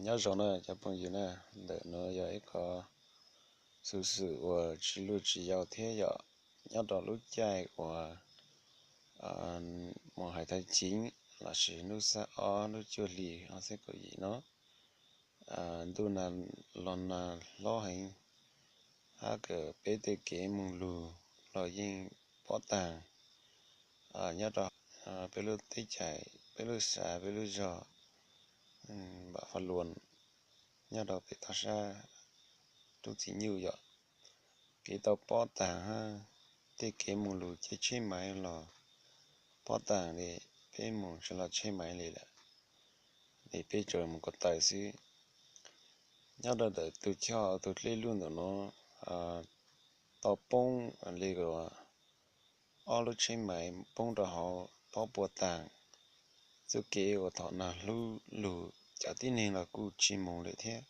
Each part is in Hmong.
Nyob zoo na cov phooj ywg na, ntawm no yog ib qho xuv xwm uas tsis luj tsis yau thiab yom. Nyob rau lub caij uas mus hais thaj civ lossis hnub xab ob lub cuaj hli ob txhiab kaum yim no, ntuj nag los nag hlob heev, hab kawm peb tej kev moog lug los yeej pob taag nyob rau peb lub teb chaws, peb lub xav, peb lub zog, npam Faj Luas, nyob rau pem toj sab rub txiv nyuj yom. Kev tau pob taag hab tej kev moog lug caij tsheb maiv los pob taag li, peb moog tsi los tsheb maiv li lawm, es peb tsuas moog ko taw xwb. Nyob rau ntawm tus choj tus dlej luj ntawm no tau poob li ob lub tsheb maiv poob rau hauv pob puas taag. Txuj kev uas thaum nag hlub lug cov tib neeg los kuj tsi moog lawm thiab,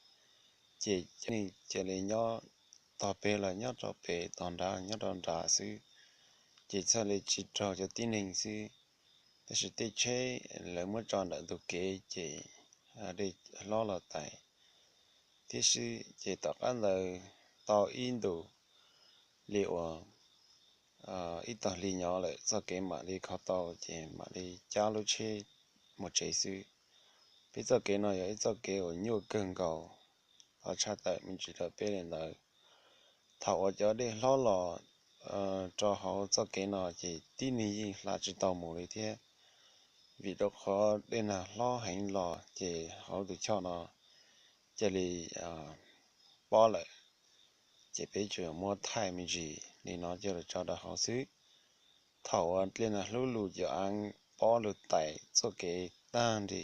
ces cov neeg cia li nyob tog peg los nyob rau peg, tog nrad nyob rau nrad xwb, ces txhaj li tsi raug cov tib neeg xwb. Tab sis tej tsheb lawv muab tso ntawm ntug kev ces dej hlob los tais thiab xwb. Ces tom qab ntawd tau ib ntus li uas ib tog hli nyob lawm txoj kev mam li kho tau, ces mam li cab lub tsheb mus tsev xwb. Peb txoj kev no yog ib txoj kev uas nyuaj kawg nkaus, ho tshaj tawm me ntsis rau peb li ntawd. Thaum uas cov dej hlob los rau hauv txoj kev no ces tib neeg yeej hla tsis tau mus li thiab, vim rau qhov dej nag hlob heev los ces hauv tus choj no cia li pob lawm, ces peb tsuas muab thaij me ntsis li no coj los tso rau hauv xwb. Thaum uas dej nag hlub lug cov aav pob lug tais txoj kev taag nrho,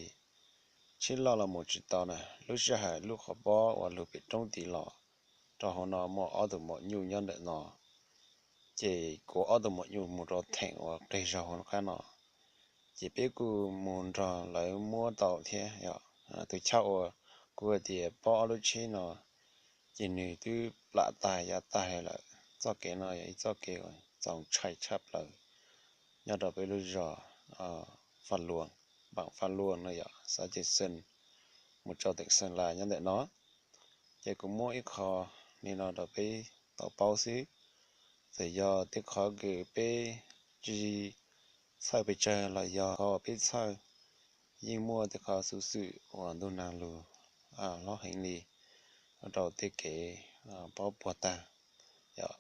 tsheb loj los mus tsis tau na. Lub sij hawm lub qhov pob uas lug pem roob tid los rau hauv no muaj ob tug maum nyuj nyob ntawm no, ces kuv ob tug maum nyuj mus rau theem uas qeg zog hauv qab no, ces peb kuj mus nrog lawv muab tau thiab yom. Tus choj uas kuv hais tias pob ob lub tsheb no ces nwg twb plam tag ya tag lawm. Txoj kev no yog ib txoj kev uas txaus ntshai tshaj plaws nyob rau peb lub zog Faj Luas, npam Faj Luas no yog xav ces xees mus rau teem Xeem Las nyob ntawm no. Ces kuv muab ib qho li no rau peb tau paub xwb. Txawm yog tej qhov kws peb tsi txhawj pes tsawg los yog qhov uas peb txhawj, yeej muaj tej qhov xuv xwm uas ntuj nag lug hlob heev li rau tej kev pob puag tag yom.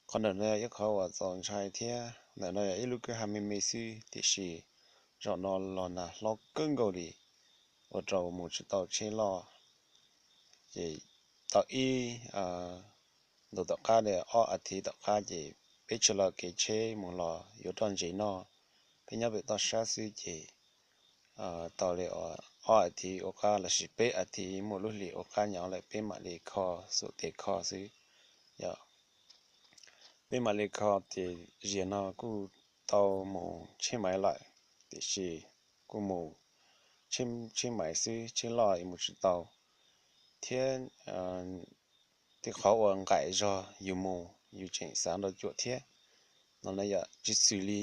Qhov ntawm no yog ib qhov uas txaus ntshai thiab ntawm no yog ib lub kwj ha me me xwb, tiam sis zaum no los nag hlob kawg nkaus li ua rau mus tsis tau tsheb loj. Ces tau ib ntus tom qab li ob as thiv tom qab ces peb tsi los kev tsheb mus los yuav roj ntsev noj. Peb nyob pem toj sab xwb ces tau li ob as thiv ua qab lossis peb as thiv muaj lub hlis ua qab nyob lawm peb mam li kho xum tes kho xwb yom. Peb mam li kho ces ziag no kuj tau mus tsheb maiv lawm, tiam sis kuj mus tsheb maiv xwb, tsheb loj mus tsis tau thiab. Tej qhov uas nqaim zog yus mus yus tseem xav nrau cuam thiab. No na yom, tsis xws li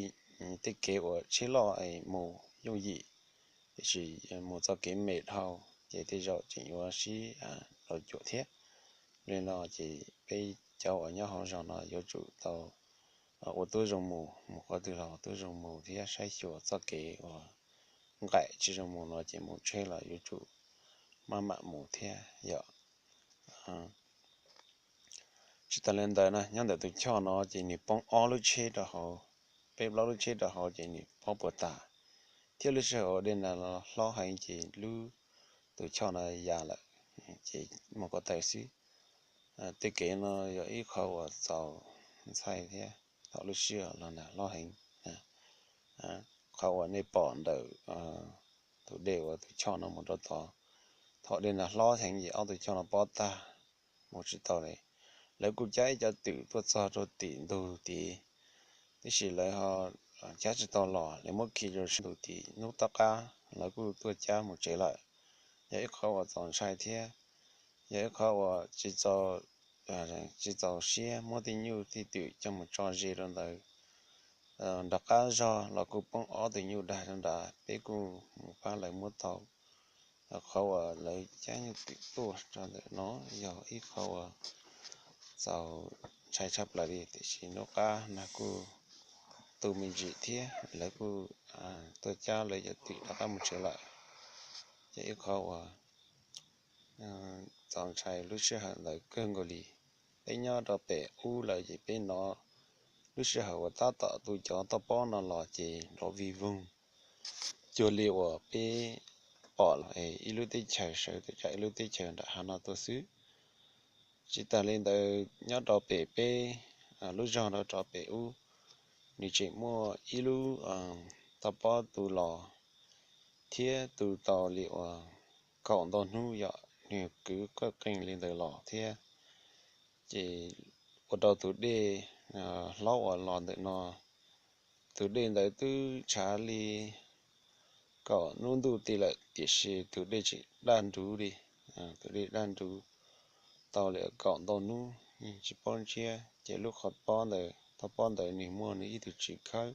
tej kev uas tsheb loj mus yooj yim, tiam sis mus txoj kev me dhau ces tej zaum tseem yuav sib nrau cuam thiab. Li no ces peb cov uas nyob hauv zog no yuav tsum tau ua tib zoo mus, mus qhov twg los ua tib zoo mus thiab saib xyuas txoj kev uas nqaim tsis zoo mus no ces mus tsheb los yuav tsum maj mam mus thiab yom. Tsis tas li ntawd na, nyob ntawm tus choj no ces nws poob ob lub tsheb rau hauv, peb plaub lub tsheb rau hauv ces nws pob puas tas, thiab lub sij hawm uas dej nag hlob heev ces lub tus choj no ya lawm, ces mus ko taw xwb. Tej kev no yog ib qhov uas txaus ntshai thiab thaum lub sij hawm los nag hlob heev. Qhov uas nej pom ntawm tus dej uas tus choj no mus rau tod, thaum dej nag hlob heev ces ob tus choj no pob tag mus tsis tau li. Lawv kuj cab ib co twm tuaj txog rau tim ntug tid, tiam sis lawv ho cab tsis tau los, lawv muab khi rau sab ntug tid. Hnub tom qab lawv kuj tuaj cab mus tsev lawm. Yog ib qhov uas txaus ntshai thiab yog ib qhov uas tsis txaus siab, muab tej nyuj tej twm coj mus tso ze rau ntawd. Nram qab zog los kuj poob ob tug nyuj dag rau nrad, peb kuj mus pab lawv muab tau Qhov uas lawv cab nyuj twm tuaj rau ntawm no yog ib qhov uas txaus ntshai tshaj plaws li, tiam sis nub qab nag kuj tu me ntsis thiab lawv kuj tuaj cab lawv cov twm rov qab mus tsev lawm. Ces ib qhov uas txaus ntshai lub sij hawm ntawd kawg nkaus li. Peb nyob rau pem ub lawm ces peb hnov lub sij hawm uas tab tom tus cov toj pob no los ces nrov vig voog cuag li uas peb pom ib lub teb chaws sawv tuaj tsam ib lub teb chaws nram hav no tuaj xwb. Tsis tas li ntawd nyob rau pem peb lub zog rau rov pem ub, nws tseem muaj ib lub toj pob tu los thiab tu tau li uas kaum ntau hnub yom, nws kwv qeej qeej li ntawd los thiab. Ces ua rau tus dej hlob uas los ntawm no, tus dej ntawd twb tshav li kaum hnub ntuj ti lawm tiam sis tus dej tseem daj nruv li, tus dej daj nruv tau li kaum ntau hnub yeej tsis paub ntsiab. Ces lub qhov pob ntawd, toj pob ntawd nws muaj nws ib tug tswv khawb,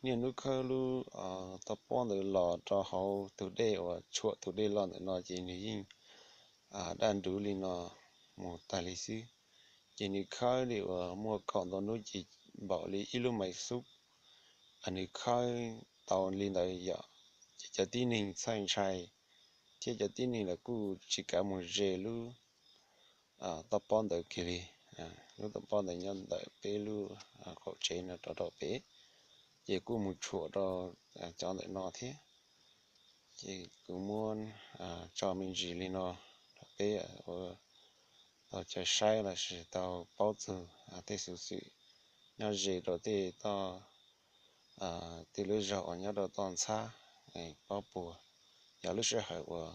niaj hnub khawb lub toj pob ntawd los rau hauv tus dej uas tshuam tus dej los ntawm no ces nws yeej daj nruv li no mus tag li xwb. Ces nws khawb li uas muaj kaum ntau hnub ces npaum li ib lub maiv xub, nws khawb tau li ntawd yom. Ces cov tib neeg txhawj ntshai thiab cov tib neeg lawv kuj tsis kav mus ze lub toj pob ntawd kiag li. Lub toj pob ntawd nyob ntawm peb lub qaum tsev no rov rau pem, ces kuj mus tshuam rau cov ntawm no thiab. Ces kuv muab tso me ntsis li no rau peb ua tau caw saib lossis tau paub txog tej xuv xwm nyob ze rau tej toj, tej lub zog uas nyob rau toj ntxhab, paub puas yog lub sij hawm uas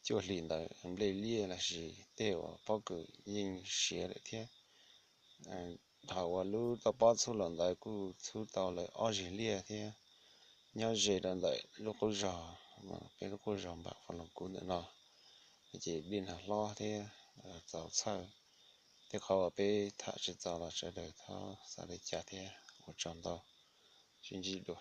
cuaj hlis ntawd nplej liaj lossis tej uas pob kws yeej siav lawm thiab. Thaum uas lub toj pob txhub los ntawd kuj txhub tau lawm ob zeg liaj thiab. Nyob ze rau ntawm lub qub zog, peb lub qub zog npam fo loos kuv ntawm no, ces dej nag hlob thiab txaus txhawj. Tej qhov uas peb tham tsis txaus los sawv daws thov xav li cas thiab ua tsaug ntau, sib ntsib dua.